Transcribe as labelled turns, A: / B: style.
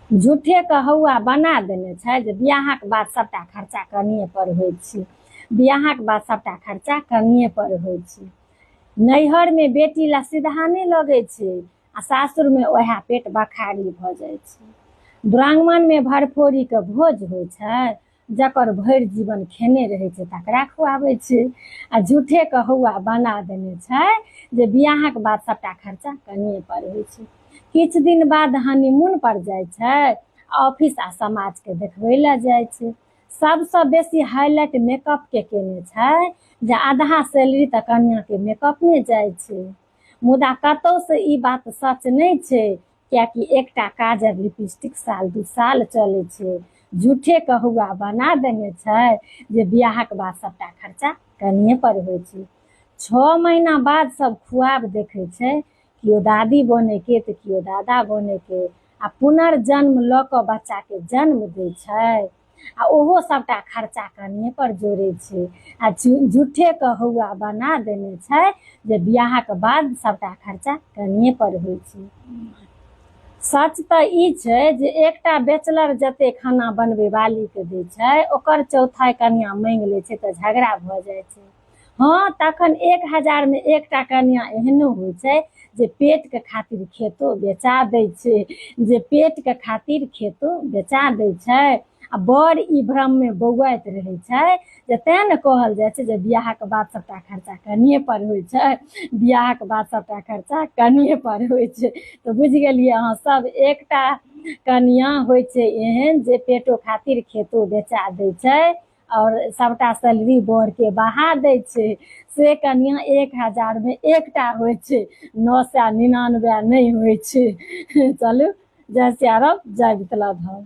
A: झूठेके हौआ बना देने छै जे बियाहक बाद सभटा खर्चा कनिए पर होइ छै, बियाहक बाद सभटा खर्चा कनिए पर होइ छै। नैहरमे बेटी ला सीधा नहि लगै छै आ सासुरमे ओएह पेट बखारी भऽ जाइ छै। दुरागमनमे भरफोरीके भोज होइ छै, जकर भरि जीवन खेने रहै छै तकरा खुआबै छै। आ झूठेके हौआ बना देने छै जे बियाहक बाद सभटा खर्चा कनिए पर होइ छै। किछु दिन बाद हनीमून पर जाइ छै, ऑफिस आ समाजके देखबै लए जाइ छै। सबसँ बेसी हाईलाइट मेकअपके केने छै जे आधा सैलरी तऽ कनियाके मेकअपमे जाइ छै। मुदा कतौसँ ई बात सच नहि छै, कियाकि एकटा काजर लिपस्टिक साल दू साल चलै छै। झूठेके हौआ बना देने छै जे बियाहक बाद सभटा खर्चा कनिए पर होइ छै। 6 महीना बाद सब खुआब देखै छै, केओ दादी बनैके तऽ केओ दादा बनैके, आ पुनर्जन्म लऽ कऽ बच्चाके जन्म दै छै आ ओहो सभटा खर्चा कनिए पर जोड़ै छै। आ झूठेके हौआ बना देने छै जे बियाहक बाद सभटा खर्चा कनिए पर होइ छै। सच तऽ ई छै जे एकटा बैचलर जते खाना बनबै वालीके दै छै ओकर चौथाइ कनिया मांगि लै छै तऽ झगड़ा भऽ जाइ छै। हँ, तखन 1000 मे एकटा कनिया एहनो होइ छै जे पेटके खातिर खेतो बेचा दै छै, जे पेटके खातिर खेतो बेचा दै छै। आ बड़ ई भ्रममे बौआइत रहै छै जे तेँ ने कहल जाइ छै जे बियाहक बाद सभटा खर्चा कनिए पर होइ छै, बियाहक बाद सभटा खर्चा कनिए पर होइ छै। तऽ बुझि गेलियै अहाँ सब, एकटा कनिया होइ छै एहन जे पेटो खातिर खेतो बेचा दै छै आओर सभटा सैलरी बरके बहा दै छै। से कनिया 1000 मे एकटा होइ छै, 999 नहि होइ छै। चलू, जय सियाराम, जय मिथिला धाम।